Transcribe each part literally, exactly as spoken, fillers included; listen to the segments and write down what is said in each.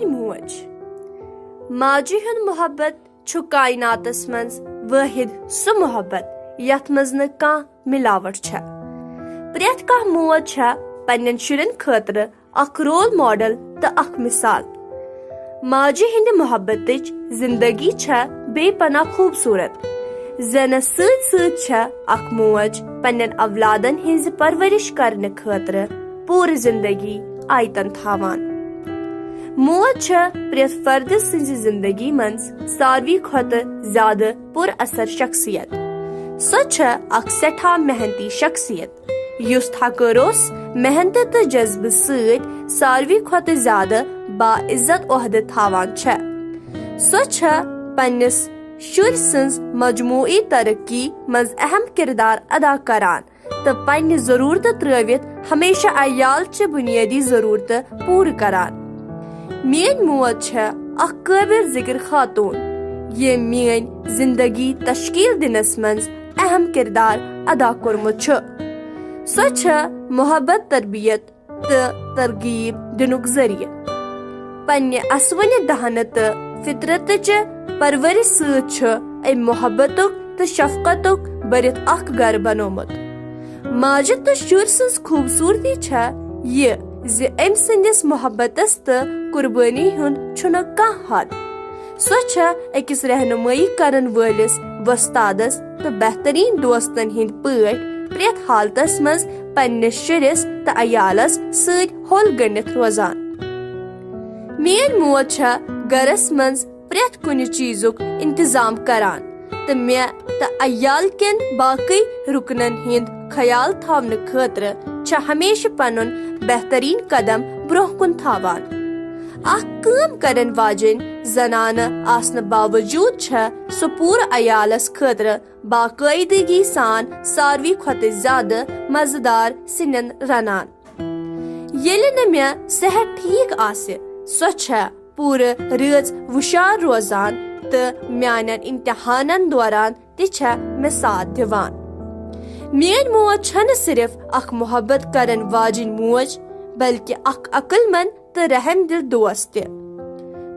موج۔ ماجہِ ہُنٛد محبت چھُ کائناتس منٛز وٲحد سُہ محبت یتھ منٛز نہٕ کانٛہہ ملاوٹ چھےٚ۔ پرٛٮ۪تھ کانٛہہ موج چھےٚ پننٮ۪ن شُرٮ۪ن خٲطرٕ اکھ رول ماڈل تہٕ اکھ مثال۔ ماجہِ ہٕنٛدِ محبتٕچ زندگی چھےٚ بے پناہ خوبصورت۔ زینس سۭتۍ سۭتۍ چھےٚ اکھ موج پننٮ۪ن اولادن ہٕنٛزِ پرورش کرنہٕ خٲطرٕ پوٗرٕ زندگی آیتن تھاوان۔ موج چھےٚ پرٛٮ۪تھ فردٕ سٕنٛزِ زندگی منٛز ساروی کھۄتہٕ زیادٕ پُر اثر شخصیت۔ سۄ چھےٚ اکھ سٮ۪ٹھاہ محنتی شخصیت، یُس تھکہٕ روٚس، محنتہٕ تہٕ جذبہٕ سۭتۍ ساروی کھۄتہٕ زیادٕ باعزت عہدٕ تھاوان چھےٚ۔ سۄ چھےٚ پننِس شُرۍ سٕنٛز مجموعی ترقی منٛز اہم کردار ادا کران تہٕ پننہِ ضرورتہٕ ترٲوِتھ ہمیشہ عیال چہِ بنیٲدی ضرورتہٕ پوٗرٕ کران۔ میٲنۍ موج چھےٚ اکھ قٲبل ذکر خاتون، ییٚمۍ میٲنۍ زندگی تشکیل دِنس منٛز اہم کردار ادا کوٚرمُت چھُ۔ سۄ چھےٚ محبت، تربیت تہٕ ترغیب دِنُک ذٔریعہٕ۔ پننہِ اسوٕنہِ دہنہٕ تہٕ فطرتٕچہِ پرورش سۭتۍ چھُ أمۍ محبتُک تہٕ شفقتُک بٔرِتھ اکھ گرٕ بنوومُت۔ ماجہِ تہٕ شُرۍ سٕنٛز خوبصورتی چھےٚ یہِ زِ أمۍ سٕنٛدِس محبتس تہٕ قربٲنی ہُنٛد چھُنہٕ کانٛہہ حد۔ سۄ چھےٚ أکِس رہنمٲیی کرن وٲلِس وۄستادس تہٕ بہتریٖن دوستن ہٕنٛدۍ پٲٹھۍ پرٛٮ۪تھ حالتس منٛز پننِس شُرِس تہٕ عیالس سۭتۍ ہوٚل گٔنڈِتھ روزان۔ میٲنۍ موج چھےٚ گرس منٛز پرٛٮ۪تھ کُنہِ چیٖزُک انتظام کران تہٕ مےٚ تہٕ عیال کٮ۪ن باقٕے رُکنن ہُنٛد خیال تھاونہٕ خٲطرٕ چھےٚ ہمیشہٕ پنُن بہتریٖن قدم برٛونٛہہ کُن تھاوان۔ اکھ کٲم کرن واجیٚنۍ زنانہٕ آسنہٕ باوجوٗد چھےٚ سۄ پوٗرٕ عیالس خٲطرٕ باقٲعدگی سان ساروی کھۄتہٕ زیادٕ مزٕدار سِنٮ۪ن رنان۔ ییٚلہِ نہٕ مےٚ صحت ٹھیٖک آسہِ، سۄ چھےٚ پوٗرٕ رٲژ وُشار روزان تہٕ میانٮ۪ن امتحانن دوران تہِ چھےٚ مےٚ ساتھ دِوان۔ میٲنۍ موج چھنہٕ صرف اکھ محبت کرن واجیٚنۍ موج، بلکہِ اکھ عقل مند تہٕ رحم دل دوست تہِ۔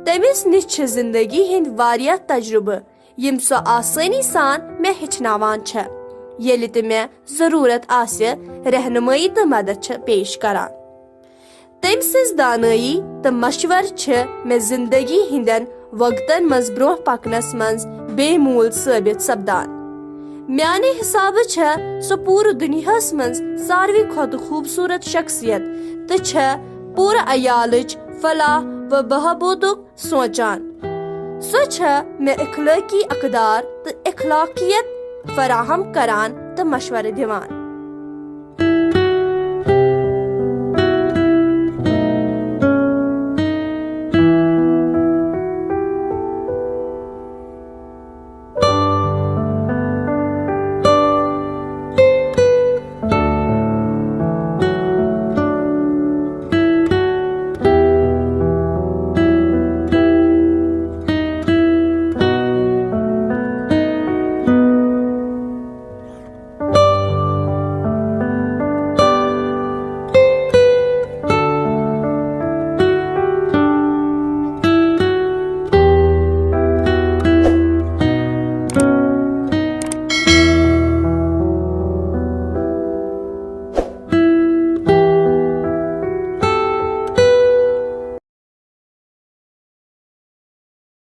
تٔمِس نِش چھِ زندگی ہٕنٛدۍ واریاہ تجربہٕ، یِم سۄ آسٲنی سان مےٚ ہیٚچھناوان چھےٚ، ییٚلہِ تہِ مےٚ ضروٗرت آسہِ رہنمٲیی تہٕ مدد چھےٚ پیش کران۔ تٔمۍ سٕنٛز دانٲیی تہٕ مشورٕ چھِ مےٚ زندگی ہٕنٛدٮ۪ن وقتن منٛز برٛونٛہہ پکنس منٛز بے موٗل ثٲبت سپدان۔ میانہِ حسابہٕ چھےٚ سۄ پوٗرٕ دُنیاہس منٛز ساروی کھۄتہٕ خوٗبصوٗرت شخصیت تہٕ چھےٚ پوٗرٕ عیالٕچ فلاح و بہبودُک سونچان۔ سۄ چھےٚ مےٚ اخلٲقی اقدار تہٕ اخلاقیت فراہم کران تہٕ مشورٕ دِوان۔